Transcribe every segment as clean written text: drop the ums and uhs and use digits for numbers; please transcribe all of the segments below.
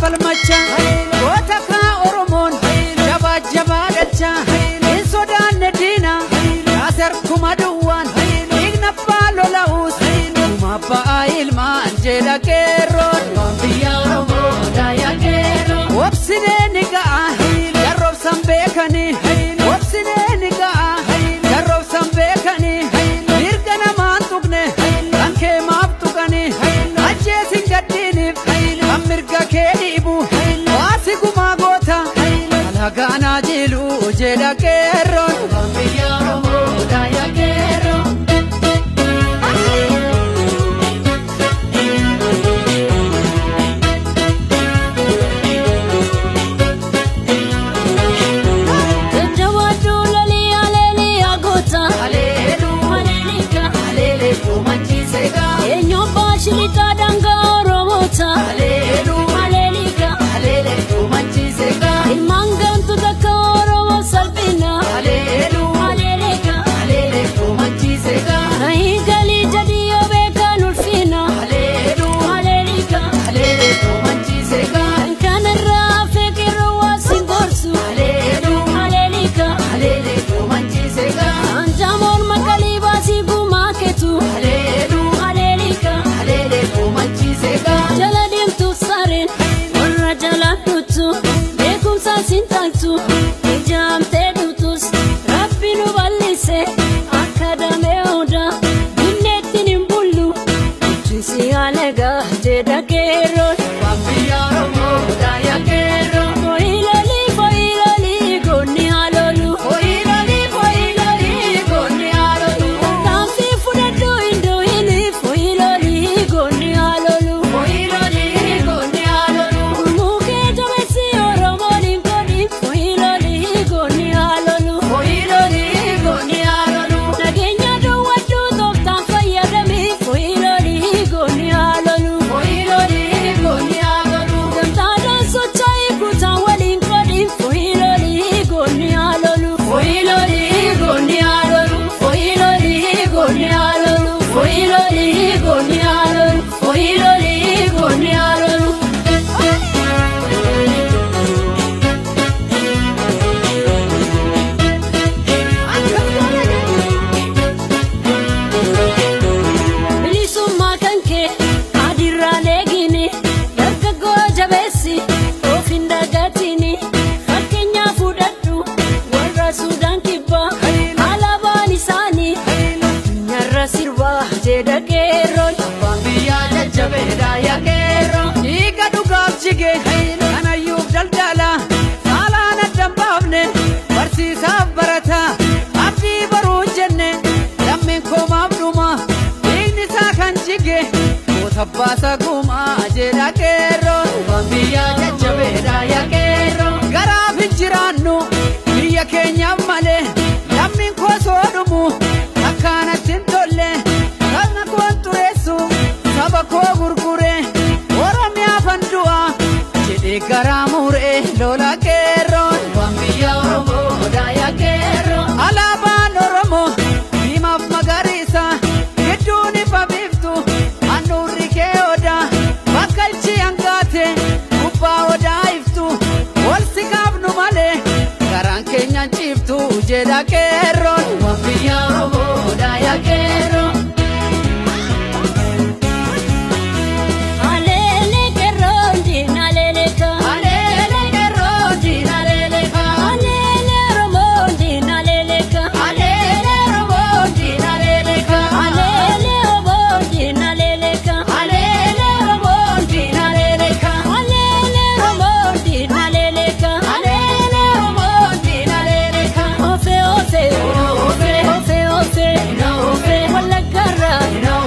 Falmacha goota kaa Oromoon jabaa jabaa dhalcha hin sodaanne diina yaaser kuma duwwaan dhiigna abbaa lola'uus dhuma abbaa ilmaan jedha qeerroon. Biyya Oromoo daayaa qeerroo. Obsinee ni ga'a jarroobsan beekanii, obsinee ni ga'a jarroobsan beekanii, mirga namaan tuqne kan kee maaf tuqanii, ajjeesin gaddiiniif kan mirga kee dhiibu baasi gumaa goota alagaanaa jilu jedha qeerroon. Biyya Oromoo daayaa qeerroo. Jajjabaadhuu lolii aleelii goota. Aleeluu Aleelika. aleelee komachiiseegaa. Eenyuun baashilitaa daangaa Oromoota. Aleeluu Aleelika. aleelee komachiiseegaa. Ilmaan gaantu takka Oromoo salphina. Aleeluu Aleelika. aleelee komachiiseegaa. Nahii galii jedhii yoo beekan ulfina. Aleeluu Aleelika. aleelee komachiiseegaa. Kan kanarraa hafee qeerroo waa si gorsu. Aleeluu Aleelika. aleelee komachiiseegaa. Anjamoon maqalii baasii gumaa keetu. Aleeluu Aleelika. aleelee komachiiseegaa. Jala deemtuuf sareen warra jala dhuttu beekumsa siin taaltu ijaamtee dhuftus rabbi nu bal'ise akka damee odaa binneettiin hin bullu bulchiinsi alagaa jedha qeerroon. Biyya Oromoo daayaa qeerroo. Foyilolii foyilolii goonni haalolu. Foyilolii foyilolii goonni haalolu. Taanfii fudhadhu hin du'ini foyilolii goonni haalolu. Foyilolii goonni haalolu. Gurmuu jabeessi Oromoon hin godhin foyilolii goonni haalolu. Foyilolii goonni haalolu. Nageenya duwwaadhu tooftaan fayyadami foyilolii goonni haalolu. Foyilolii goonni haalolu. Gamtaadhaan socho'ii kutaan waliin godhin foyilolii goonni haalolu. Foyilolii goonni haalolu. Foyilolii goonni haalolu. Foyilolii goonni haalolu. Foyilolii goonni haalolu. Bilisummaa kan kee adirraan eegini dargaggoo jabeessi of hin dagatini fakkeenyaa fudhadhu warra Suudaan kibbaa alaabaan isaanii addunyaarra sirbaa jedha qeerroon. Biyya jajjabee daayaa qeerroo. Dhiiga dhugaaf jige kanayyuuf daldala saalaan addan baafne barsiisaaf barata abdii baruu jenne lammiin koomaaf dhuma dhiigni isaa kan jige goota baasa gumaa jedha qeerroon. Biyya jajjabee daayaa qeerroo. Garaaf hin jiraannu biyya keenyaaf malee lammiin koo soo dhumu akkaanatti hin tolle sabna koon xureessu saba koo gurgure Oromiyaaf an du'a jedhee garaa muree lola qeerroon. Biyya Oromoo daayaa qeerroo. Alaabaan Oromoo diimaaf magariisa gidduun ifa biiftu handhuurri kee odaa bakkalchi hangaate gubbaa odaa iftu ol si kaafnu malee garaan keenya hin ciiftu jedha qeerroon. Biyya Oromoo daayaa qeerroo. Aleelee qeerroon diina aleeleka. Aleelee qeerroo diina aleeleka. Aleelee Oromoon diina aleeleka. Aleelee Oromoo diina aleeleka. Aleelee Oboon diina aleeleka. Aleelee Oromoo diina aleeleka. Aleelee Oromoon diina aleeleka. Aleelee Oromoo diina aleeleka. Ofe ofe Ofe. ofe ofe Ofe. Wallaggaarraa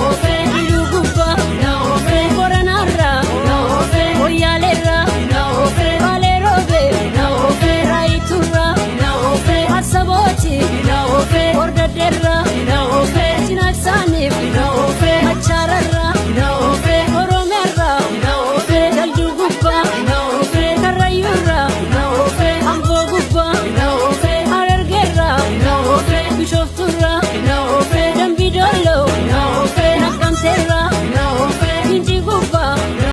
Ofe. Iluu gubbaa Ofe. Booranaarraa Ofe. Moyyaaleerraa Ofe. Baalee roobee Ofe. Raayituurraa Ofe. Assabooti Ofe. Hordaddeerraa